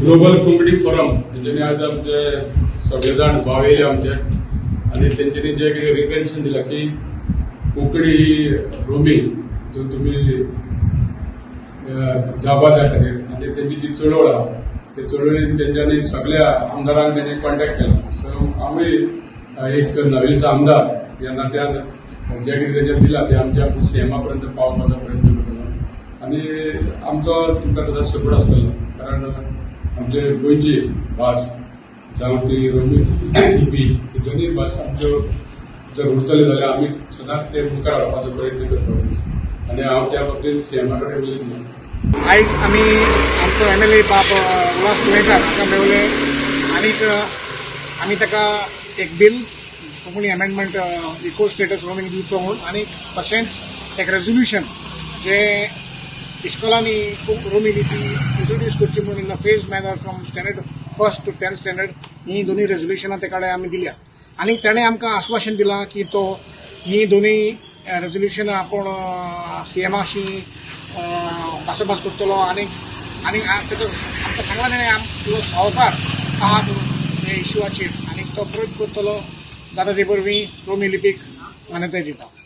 Global Konkani forum तेंच्यांनी आज आमचे सगळे जाण भाव येयले आमचे आनी तेंच्यांनी जे कितें रिप्रेजेंटेशन दिलां की कोंकणी ही रोमी हितून तुमी जावपा जाय खातीर आनी तेंची जी चळवळ आहा ते चळवळीन तेंच्यांनी सगळ्या आमदारांक तेंणी कॉन्टेक्ट केला. सो आमी एक नवेलीचो आमदार ह्या नात्यान जे कितें तेंच्यांनी दिलां तें आमच्या सीएमा पर्यंत पावोवपाचो प्रयत्न करतलो आनी आमचो तुमकां सदांच सपोर्ट आसतलो, कारण आमचे गोंयची भास जावं ती रोमी लिपी, ही दोनूय भास आमच्यो जर उरतल्यो जाल्यार आमी सदांच ते मुखार हाडपाचो प्रयत्न करपाक आनी हांव त्या बाबतींत सीएमा कडेन उलयतलो. आयज आमी आमचो एमएलए बाब उल्हास तुयेंकार हांकां मेवले आनीक आमी ताका एक bill, Konkani amendment, equal status roaming दिवचो म्हूण आनी तशेंच एक रेजोल्युशन जे इस्कोलांनी रोमी लिपी इंट्रोड्यूस करची म्हणून in a phase manner from standard first to 10th standard, ही दोनूय रेजोल्युशनां ते कडेन आमी दिल्या आनी ताणें आमकां आश्वासन दिलां की तो ही दोनूय रेजोल्युशनां आपूण सीएमाशी भासाभास करतलो आनी आनी तेजो आमकां सांगला तेणें आमचो सहकार आहा म्हणून हे इश्यूआचेर आनी तो प्रयत्न करतलो जाता ते वरवीं रोमी लिपीक मान्यताय दिवपाक.